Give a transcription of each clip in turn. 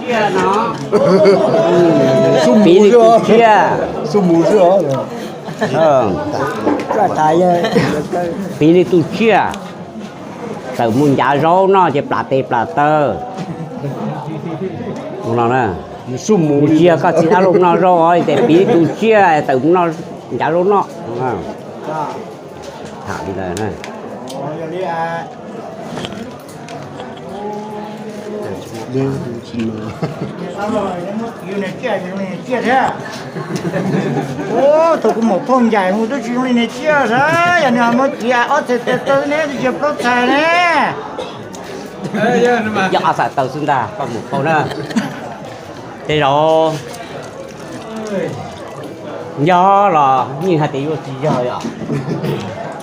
Piv li tus tsiaj, piv li tus tsiaj, tawm mus ncav zaub noj ces plam tes plam taw. Mus tsis yog koj txiv dab laug noj zaub os, ces piv li tus tsiaj tawm mus ncav zaub noj. Tham li ntawd. Thaum kuv muam phauj ncaim mus twb tsis zoo li niag tsiaj sav, yog nws muab txiv ob txhais tes taw ne twb tsis plaub txhais ne. Yog ob txhais taw xwb ntag koj muam phauj na. Tej zaum yog los yeej hais tias yuav tsis yog yom.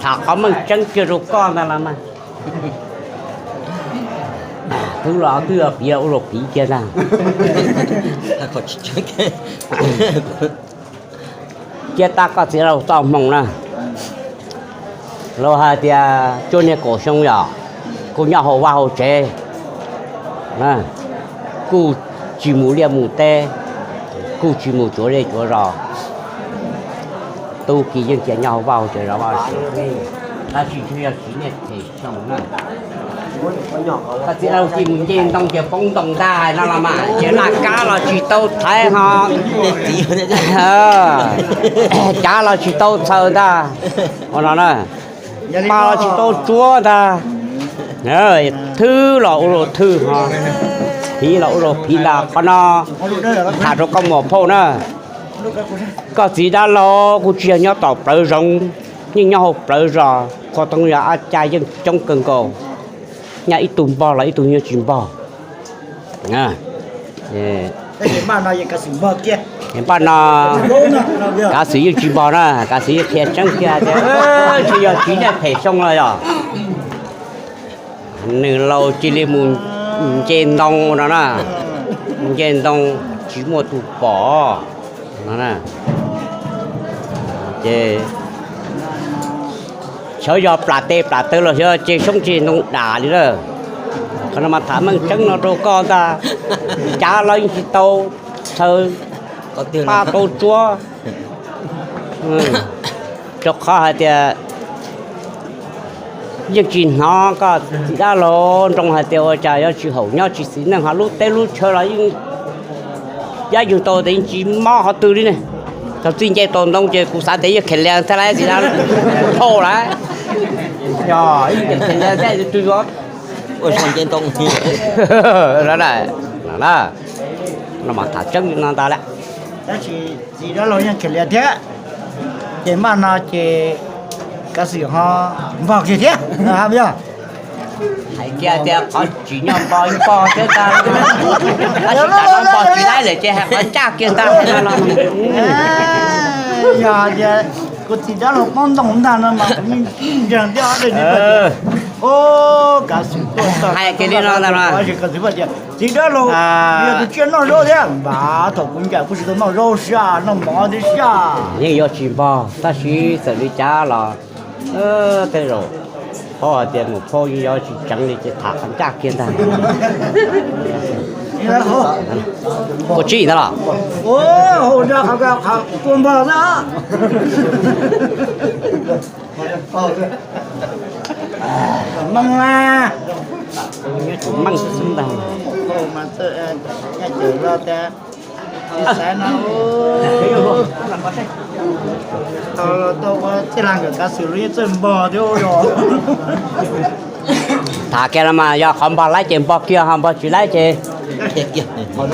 Tham qhov meej tseeb kiag rau koj ntag los mas. Twb los twb yog piv ua luag piv kiag ntag. Cia tab koj txiv laug txoj hmoo na. Laus hais tias cuaj niag kaum xyoo yom, kuj nyob hauv vaj hauv tsev, kuj tsis mus liaj mus teb, kuj tsis mus cuav zej cuav zos. Tub ki yeej cia nyob hauv vaj hauv tsev zov vaj zov tsev, tab sis tsis yog siv niaj them xyoo na. Koj txiv laug cia mus nce ntoo ces poob ntoo ntag no los mas, ces laj kab los tsis tau thaiv ho, cav los tsis tau txhaws ntag, ua no na, pa los tsis tau tsuab ntag, thwb los ua luag thwb ho, phiv los ua luag phiv ntag. Qhov no tham rau koj muam phauj na. Koj txiv dab laug kuj tsis yog nyob tom plawv zoov, yeej nyob hauv plawv zos, qhua toob yog ab caj yeej coob kawg nkaus, nyob ib tug npog los ib tug yeej tsis npog. Npaj no kav xwm yeej tsis npog na, kav xwm yeej qhia tseeb kiag tias tsis yog siv niaj them xyoo los yog. Nws laus cia li mus nce ntoo no na, nce ntoo tsis muaj tus pom no. Ces xyov yog plam tes plam taw los xyov ces soob tseg ntoo dam li lawm. Qhov no mas tham meej tseeb no rau koj ntag, cav los yeej tsis tau txhaws, pa tau tsuab, rau qhov hais tias yeej tsis hnov koj txiv dab laug nroo hais tias ua cas yuav tsis haum nyob tsis xis neej, ho lub teb lub chaw los yeej yab yug tau tias yeej tsis mob qhov twg li ne. Thaum txij nce tau ntoo ces kuv xav tias yeej khev lias thiab lawm txiv dab laug, thauj lawm, yog yeej khev lias thiab twg yuav ua zoo nce ntoo. No mas tham tseeb li no ntag lawm. Tab sis txiv dab laug yeej khev lias thiab, ces npaj no ces kav xwm ho npog kiag thiab, yog hais kiag tias qhov tsim nyog npog npog thiab ntag, tab sis tam no npog tsis laib lawm ces hais qhov ncaj kiag ntag no los. Yog tias kuv txiv dab laug poob ntoo ntag no mas kuv yeej ntseeg thiab. Kav xwm tuaj txog hais kiag li no ntag, kav xwm tias txiv dab laug, yog tus tsiaj noj zaub thiab npaj, thaum kuv ncaim kuj tsis tau noj zaub siab, noj mov thiab siab. Yeej yuav tsis npog tab sis txawm li cas los tej zaum paub hais tias mus phauj yeej yuav tsis tseev li ces tham qhov ncaj kiag ntag. Ua tsis ntag los. Ua npog xwb. Meej, meej xwb ntag. Tau ua tij laug nkawm kav xwm los yeej txawj npog thiab. Tham kiag los mas yog qhov npog laib ces npog kiag, ho npog tsis laib ces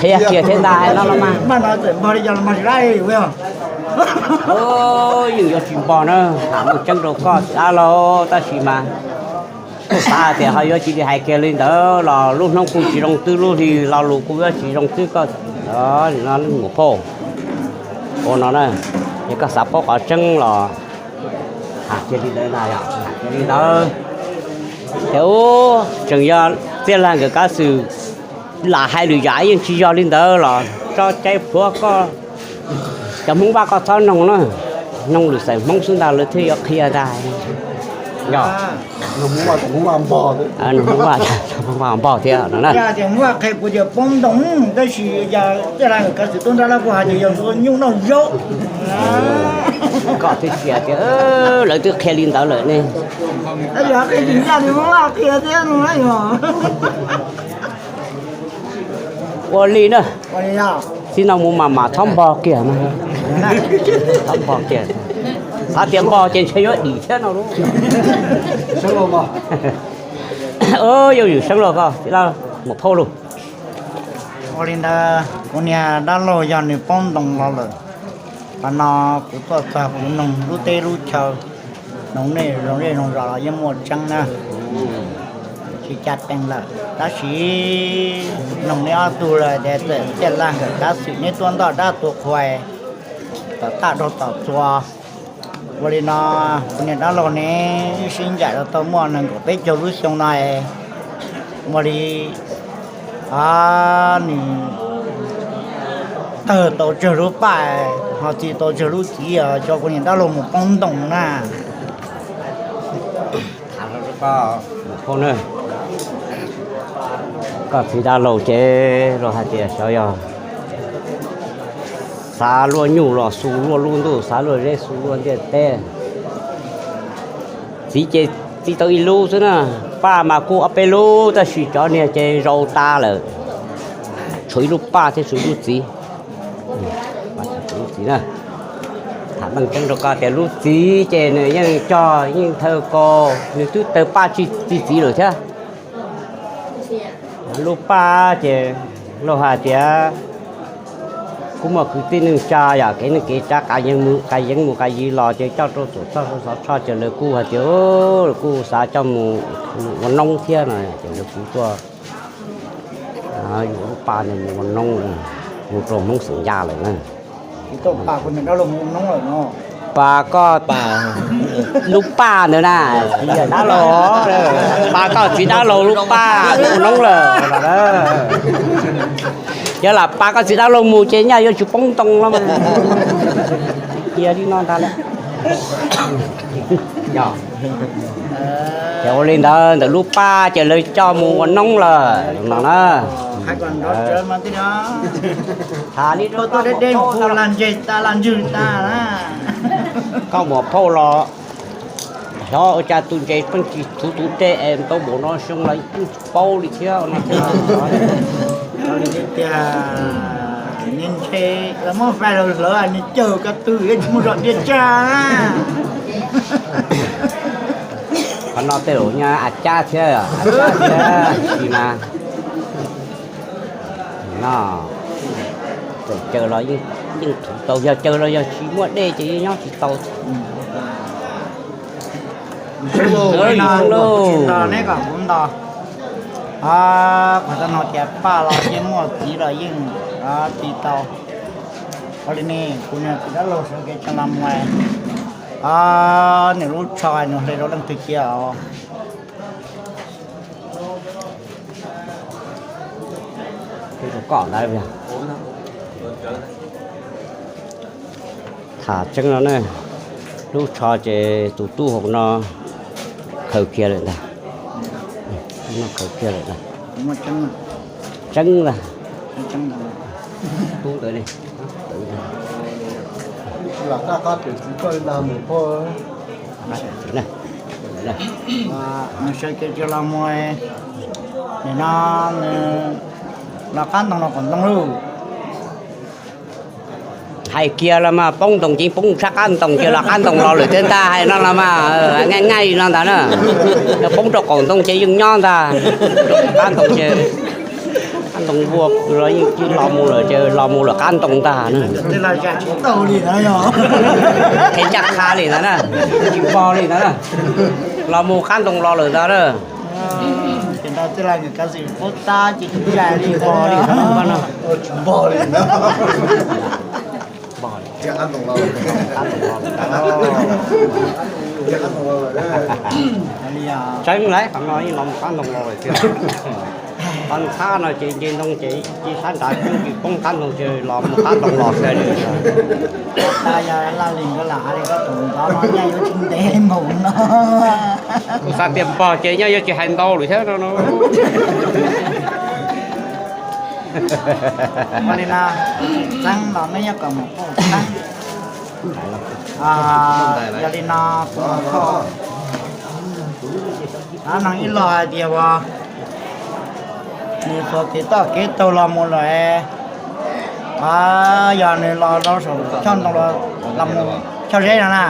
qhia kiag thiab ntag no los mas. Yeej yuav tsis npog na, tham meej tseeb rau koj txiv dab laug tab sis mas xav hais tias ho yuav tsis li hais kiag li ntawd los lub hnub kuj tsis zoo twb, lub hli lo lus kuj yuav tsis zoo twb koj. Nim no mus phauj ua no na, yog koj xav paub qhov tseeb los tham kiag li ntawd ntag, tham kiag li ntawd. Ces ub tseem yog txij laug nkawd kav xwm lam hais lwm yam yeej tsis yog li ntawd los tso cai plhuav koj. Cov Hmoob Vaj koj txhob noog na, noog lwm xeem Hmoob xwb ntag lawv thiaj yuav qhia ntag. Yog, nws Hmoob Vaj, Hmoob Vaj npog thiab no na. Yog tias Hmoob Vaj qhia kuv tias poob ntoo, tab sis yog tej laus kav xwm tuaj nrab laj kuj hais tias yog nyuj noj zaub. Koj twb tias tias lawv twb qhia li ntawd lawm ne. Yog qhia tsis ncaj li Hmoob Vaj qhia thiab no na yog. Ua li na, txij no mus mas mam txhob npog kiag na. Txhob npog kiag. Xav tias npog ces ntshe yuav dim thiab no lauj. Yawm yim Seeb Lauj, koj txiv dab laug Muam Phauj lauj. Ua li ntawd kuv niag dab laug yog nws poob ntoo los lawm. Qhov no kuv tuaj txog kuv noog lub teb lub chaw, noog nej zoo zej zoo zos los yeej muaj tseeb na. Tsis cas tees lawm tab sis noog nej ob tug lawm tias txawm tej laus nkawm kav xwm neb tuaj ntoj dab tuaj qhua, tom taj rau tom txuas. Ua li no, kuv niag dab laug ne, wb sib ncaim los tau muaj nees nkaum peb caug lub xyoo no, ua li nws tawg tau tsawg lub paj, ho txi tau tsawg lub txiv os, cov kuv niag dab laug mus poob ntoo na. Koj txiv dab laug ces luag hais tias xyov yog xav luaj nyuj los xu luaj lub ntuj, xav luaj zeb xu luaj ntiaj teb. Txiv ces txi tau ib lub xwb na, paj mas kuj ob peb lub tab sis cov niag ces zaus tas lawm, tshuav ib lub paj thiab tshuav ib lub txiv. Lub txiv na, tham meej tseeb rau koj tias lub txiv ces nws yeej cog yeej thaw kaus, nws twb tawg paj txi txiv lawm thiab. Lub paj ces luag hais tias kuj muaj kwv tij neej tsa yom, kev neej kev tsa qav yeev mus qav yig los ces coj rau txhua txhoj xov tshoj ces lawv kuj hais tias kuj xav coj mus ua noob thiab no ces lawv kuj tuaj yuav lub paj ntawd mus ua noob, mus rau Hmoob xeem Yaj lawm na. Pas koj lub paj ntawd na, txiv dab laug, pas koj txiv dab laug lub paj mus ua noob lawm. Yog lam pas koj txiv dab laug mus ces nyaj yuav tsis poob ntoo los mas. Cia li no ntag lawm. Ces ua li ntawd ntawm lub paj ces lawv coj mus ua noob lawm no na. Tham li koj Muam Phauj los xyov ua cas tus ntses pheej tsis thuv tus dej es ntau npaum no xyoo los yeej tsis paub li thiab no. Tias nws ntshe lawv muab fais los hlawv nws cawg ko tw thiab tsis muaj zog tiag tsag na. Qhov no tej zaum nyob a cab thiab, a cab thiab tsis mas no. Txawm cawg los yeej thuv tau, yog cawg los yog tsis muaj dej ces yeej nyob tsis tau. Neb kom kuv nto, qhov tau no tias paj los yeej muaj, txiv los yeej txi tau. Ua li ne, kuv niag txiv dab laug sawv kev tseem los mus, nws lub tsho nws hle rau leej twg cia os. Tham tseeb no na, lub tsho ces tus tub hauv no khaws kiag lawm ntag. Khaws kiag lawm ntag. Tseeb ntag. Tub ntawd li. Nws sawv kev tseem los mus, nim no nws los qab ntoo los qaum ntoo lauj. Hais kiag los mas poob ntoo ces poob tshaj qab ntoo ces los qab ntoo los lawm thiab ntag, hais no los mas nqaij nqaij no ntag na. Yog poob rau qaum ntoo ces yeej nyob ntag, rau qab ntoo ces qab ntoo vua los yeej los mus lawm ces los mus lawm qab ntoo ntag na. Qhia ncaj qha li ntag na, tsis npog li ntag na, los mus qab ntoo los lawm ntag na. Tsis npog li ntag. Tseeb lawm, qhov no yeej los mus qab ntoo los lawm tiag. Qhov ntxhab no ces nce ntoo ces ib ce sab nrad coob tsis poob qab ntoo ces los mus qab ntoo los xwb li. Tas yog Laj Lis nkawd lam hais li koj tus ntxov no nyaj yuav tsis ntev mus no. Kuv xav tias npog ces nyaj yuav tsis hais ntau lawm thiab no. Ua li no, txeeb los nej nyob kom mus qub txeeb. Yog li no, kuv mus qhov, no ib los hais tias uas nws xuas txiv toj kev taug los mus lawm, yog nws los rau saum choj ntoo los mus choj zeb no na.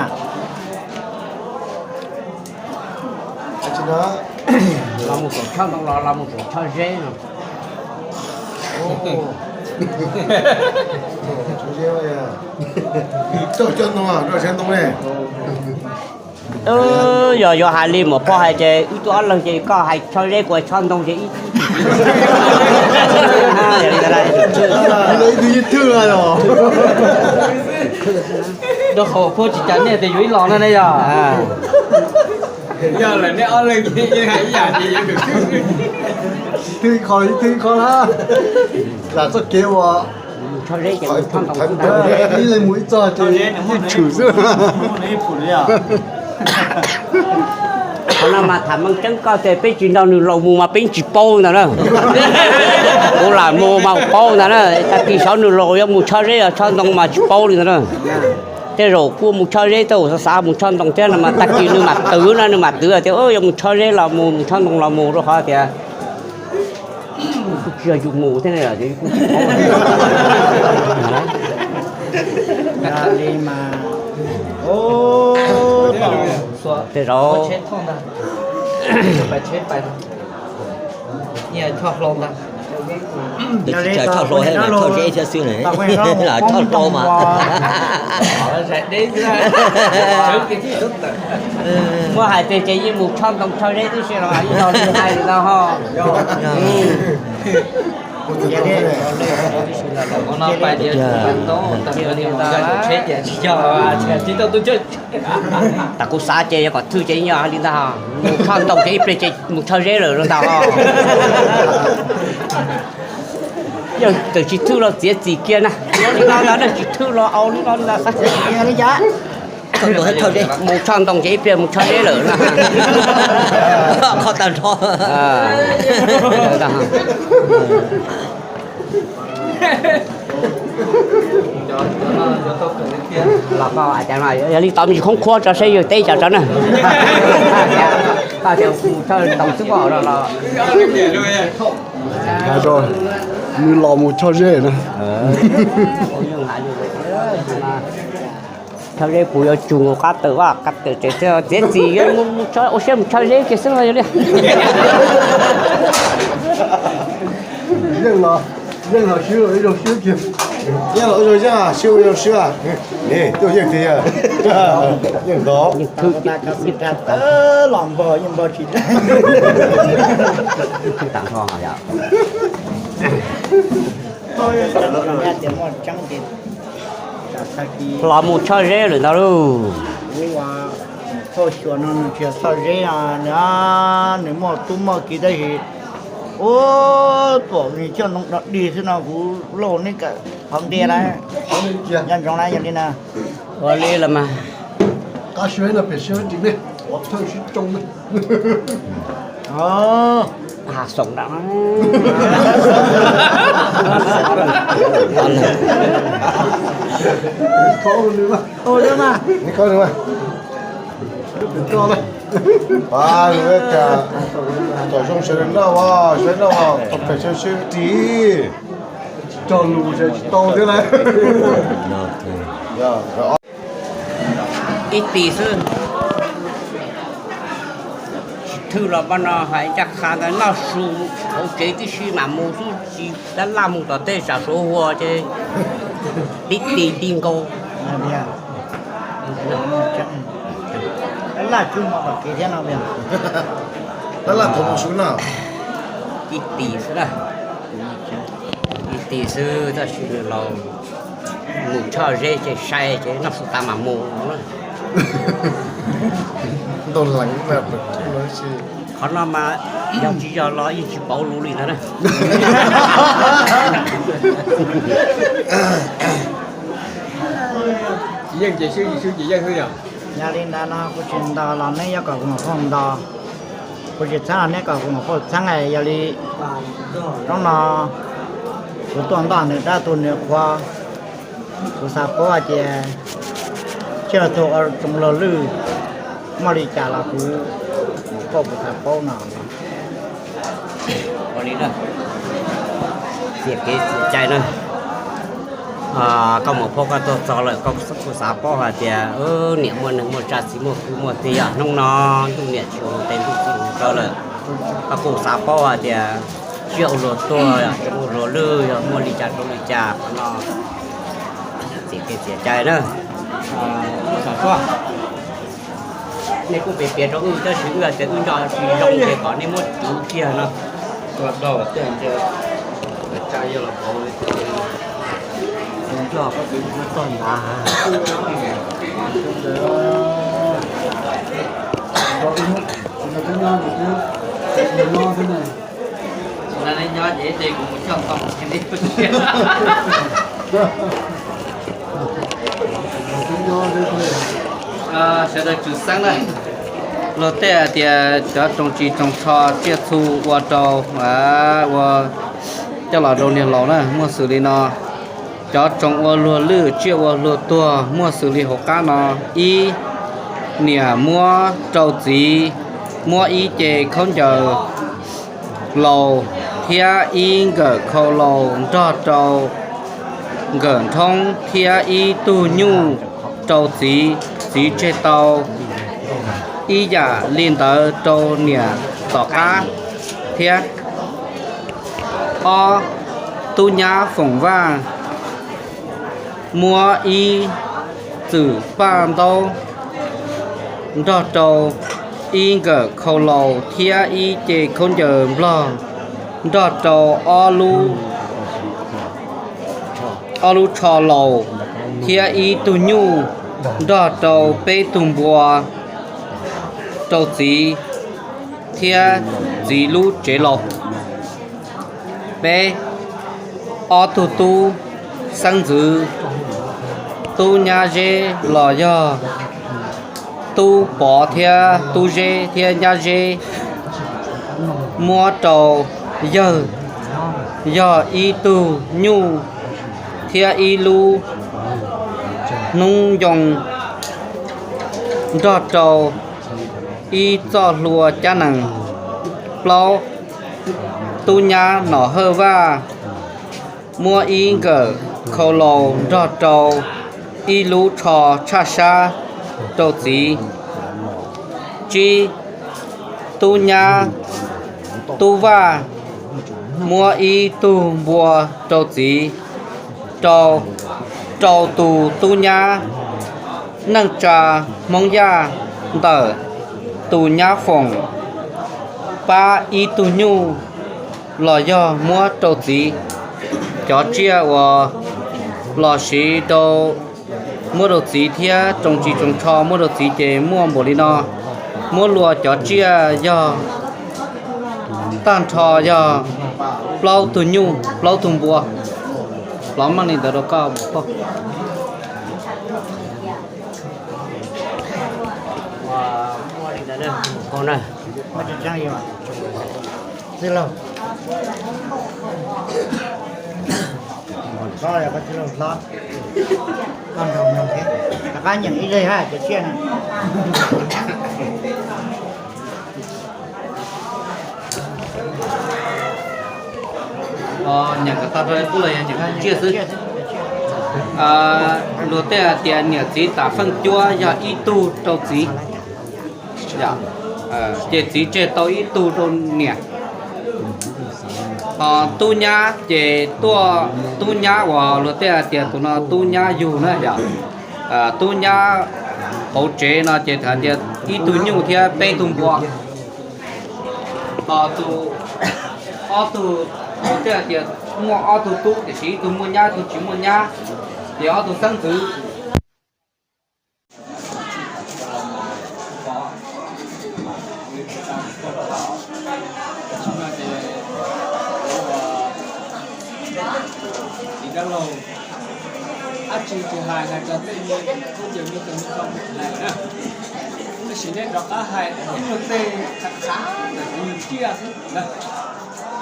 Los mus saum choj ntoo los los mus saum choj zeb no. Choj ntoo, choj zeb ntoo ne. Yog yuav hais li muam phauj hais ces wb tuaj ob leeg ces koj hais choj zeb kuv hais choj ntoo ces ib tug ib tug os. Rau qhov phauj tsis cas nej tias yuav ib los no ne yog. Yog lawm nej ob leeg ces yeej hais ib yam ces yuav tus twg. Twg ib qho los ib twg ib qho na. Lam txoj kev uas ib leeg mus ib txoj ces yeej tshwm xwb. Qhov no mas tham meej tseeb koj tias peb tsis nrog nws laus mus mas peb tsis paub ntag na. Kuv lam mus mas paub ntag na. Tag kis xyov nws laus yuav mus choj zeb los choj ntoo mas tsis paub li ntag na. Tej zaum kuj mus choj zeb, tej zaum xav xav mus choj ntoo thiab no mas tag kis nws mam twv na, nws mam twv tias yuav mus choj zeb los mus, mus choj ntoo los mus rau qhov tias kuj tsis yog yus mus thiab ne. Tej zaum Tus tsis tshaj choj hlau thiab, choj zeb thiab xwb, lam choj hlau mas. Muab hais tias ces yeej mus choj ntoo choj zeb tib si los ib lo li hais li no ho. Tas kuv xav ces yog kom thwj ces yog li ntag, mus choj ntoo ces ib pliag ces mus choj zeb lawm ntag ho. Yog txawm tsis thwj los txiav txim kiag na, li no ntag, tsis thwj los au li no ntag. Mus choj ntoo ces ib pliag mus choj zeb lawm na. Qhov tag nrho. Yog li tau me ntsis khoob khuab tso seb yawg teb cas tso na. Mus choj ntoo xwb pom los. Hais rau nws los mus choj zeb na. Choj zeb puas yuav tsum qab tawm vaj qab tawm tsev thiab, txiav txim ua siab mus choj zeb kiag xwb los yog li. Yeej los, yeej los sib ua zoo sib kiag. Yeej los ua zoo yeej sib ua zoo sib. Tuaj yeej tiag, yeej ntov. Los npog yeej npog tsis. Thwj tas nrho yom. Los mus choj zeb lawm ntag lauj. Thauj xyuas no nws tsis yog choj zeb, nws muaj tub muaj ki tab sis ua tuam nws coj ntoo dog dig xwb no kuv lauj neb kawm qhov ntiag lawm. Nco ntsoov na yog li na. Ua li los mas. Qab siab no pem siab ris nej, qhov thawj sib tsoo na. Hav xoom ntawd. Tom zoo sawv daws noj, sawv daws noj, tom pem sawv sib ris. Tsis tau lus sawv tsis tau thiab na. Ib tis xwb. Tsis thwj los pab no hais ncaj qha ntawd noj su hauv tsev tib si mam mus xwb, tsis tab laj mus tom tej tsam suav hua ces tib tis ti nkaus. Tab laj tsuas mus tom kev thiab no, tab laj thaum mus su no. Ib tis xwb na, ib tis xwb tab sis nws los mus choj zeb ces sai ces noj su tas mam mus. Ntau leev, qhov no mas Yog tsis yog los yeej tsis pauv lus li ntawd na. Tsis yeej ces swb, swb ces yeej xwb yog. Yog li ntawd no kuv tsis ntaus los neb yuav kom kuv mam phauj ntaus, kuv tsis txheeb los neb kom kuv mam phauj txheeb. Yog li hnub no kuv tuaj ntoj nws dab tu nws qhua, kuv xav paub hais tias tsiaj txhu ua tsoo luag lwj muaj li cas los kuv mam phauj kuv xav paub no. Ua li na, txias kev txias cai na. Koj mam phauj koj tuaj txog lawm koj kuj xav paub hais tias niam muaj neeg muaj tsa txiv muaj kwv muaj tij yog hnub no ntuj niam tsis ua tes ntuj txiv ua rau lawm, koj kuj xav paub hais tias tsiaj ua luag tuag yog tsoo ua luag lwj yog muaj li cas rau li cas qhov no. Txias kev txias cai na. Nej kuj piav piav rau wb tab sis wb hais tias wb nco tsis zoo ces kom nej muab cuv kiag no. Nyob ces kuv mus coj tau. Sawv daws tsum xeeb na. Luag tej hais tias cov tsoos tsis tsoos tsho tsiaj txhu ua rau, ua coj los rau niag laus na muaj xws li no. Cov tsoos ua luag lwj tsiaj ua luag tuag muaj xws li hauv qab no. Ib, niam muab rau txiv, muab ib ce khaub ncaws laus thiab ib nkawm khau laus nrog rau nkawm nrhoob thiab ib tug nyuj rau txiv, txiv tseg tau ib yam li ntawd rau niam tom qab thiab. Ob, tub nyab Foom Vaj muab ib txwm paj ntaub nrog rau ib nkawm khau laus thiab ib ce khaub ncaws nplog nrog rau ob lub, ob lub tsho laus thiab ib tug nyuj nrog rau peb tug npua rau txiv thiab txiv lub tsev laus. Peb, ob tug tub xeeb ntxwv, tub nyab zeb los yog tub pov thiab tub zeb thiab nyab zeb muab rau yawg, yog ib tug nyuj thiab ib lub hnub ncoo nrog rau ib txoj hlua cab nees. Plaub, tub nyab Nom Hawj Vaj muab ib nkawm khau laus nrog rau ib lub tsho tshaj sab rau txiv. Tsib, tub nyab Tub Vaj muab ib tug npua rau txiv. Rau, rau tus tub nyab neej tsa Hmoob Yaj ntawm tus nyab Foom pab ib tug nyuj los yog muab rau txiv. Cov tsiaj uas los siv rau muab rau txiv thiab tsoos tsis tsoos tsho muab rau txiv ces muaj npaum li no. Muab luas cov tsiaj yog tag nrho yog plaub tug nyuj plaub tug npua. Los meej li ntawd rau koj mus pog. Txwj laug, koj txwj laug hlob, koj nrog mloog thiab, rov qab nyeem ib zej hab cov tsiaj no. Nyeem kom tag rau ib pub los yog nyeem tsiaj xwb. Luag tej hais tias niam txiv tam feej cuab yog ib tug rau txiv, ces txiv tseg tau ib tug rau niam. Ho tub nyab ces tuaj, tub nyab uas luag tej hais tias tus no tub nyab yug na yom, tub nyab hauv tsev no ces hais tias ib tug nyuj thiab peb tug npua. Ho tus, ob tug, luag tej hais tias muaj ob tug tub tiam sis ib tug muaj nyab ib tug tsis muaj nyab, ces ob tug xeeb ntxwv. Cov laus, dab tsi tsis hais hais rau tej me tub ncaws me tug me txo hais na. Tab sis neb rov qab hais ib luag tej qhav qhav ntawm kuv yug tsiaj xwb na.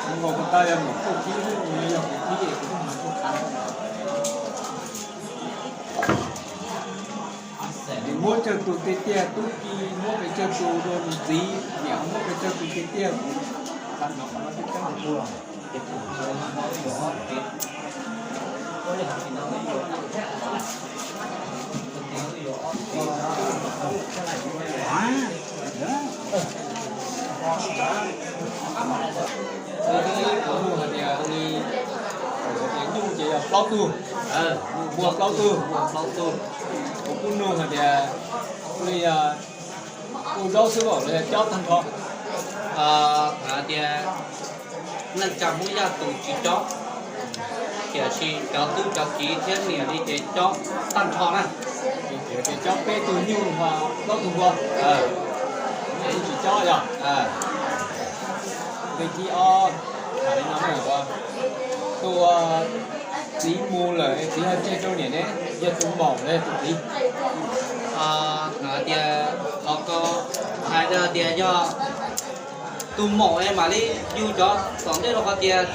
Kuv nkaus kuv tau yog maum txuj thib xwb, yog kuv thib es kuv kuj hais txuj qhav. Muab tsawg tus tiag tiag tub ki, muab pes tsawg tus rau nws txiv, niam muab pes tsawg tus tiag tiag kuv xav hnov qhov no tseeb tseeb. Kuv nug hais tias, hais tias nyuj ces yog plaub tug, muaj plaub tug, muaj plaub tug. Kuv kuj nug hais tias, li yog ua zaub xwb los yog cob tag nrho? Hais tias neej tsa Hmoob Yaj tus tsis cob, tiam sis cov tub cov kiv thiab niam li ces cob tag nrho na. Ces cob peb tug nyuj ho plaub tug npua, ces tsis cob yog? Li thib ob, hais li no, tus txiv mus lawm txiv ho tseg rau niam ne, yog tus maum los yog tus txiv? Hais tias, qhov ko hais tias yog tus maum es mam li yug cov tom ntej rau qhov tias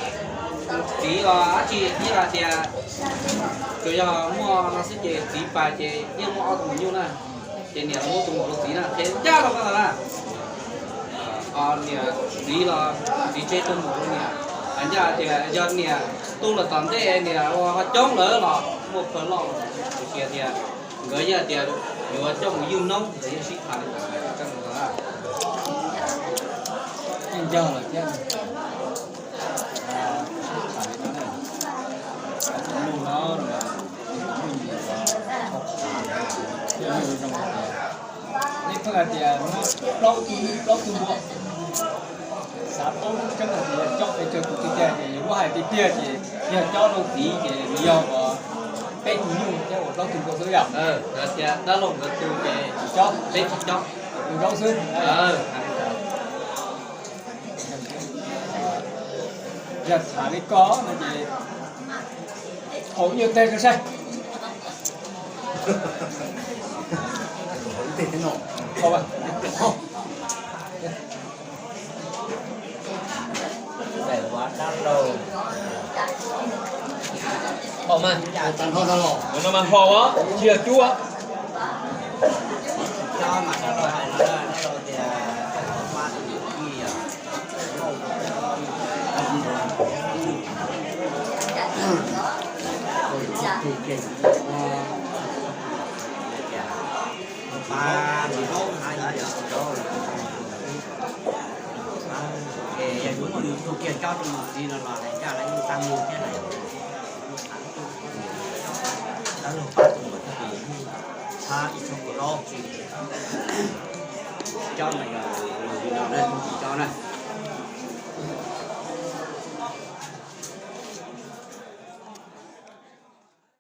txiv los dab tsi, ib hais tias tsuas yog muaj no xwb ces txiv pais ces yeej muaj ob tug maum nyuj na, ces niam muab tus maum rau txiv na, qhia ncaj rau koj ntawd na. Niam txiv los txiv tseg tus maum rau niam, hais ncaj tias yog niam tu los tom ntej niam ua ho coob lawm los muaj pawg loj, tiam sis tias nkawd yeej tias yuav coj mus ywj noob, nkawd yeej sib tham li ntawd. Yeej ncog lawm thiab. Neb pheej hais tias muaj plaub tug, plaub tug npua, xav paub tseeb hais tias yog cob pes tsawg tus tiag tiag ces yog muab hais tiag tiag ces yog cob rau txiv ces nws yog uas peb tug nyuj thiab uas plaub tug npua xwb yom? Tias dab laug nkawd tus ces cob, peb tsis cob, ua zaub xwb. Yog tham li ko no ces haus ib nyuag teg rau saib. Haus mas, no mas haus, tsis yog cub. Cob no yog lus li no na, tsis cob na.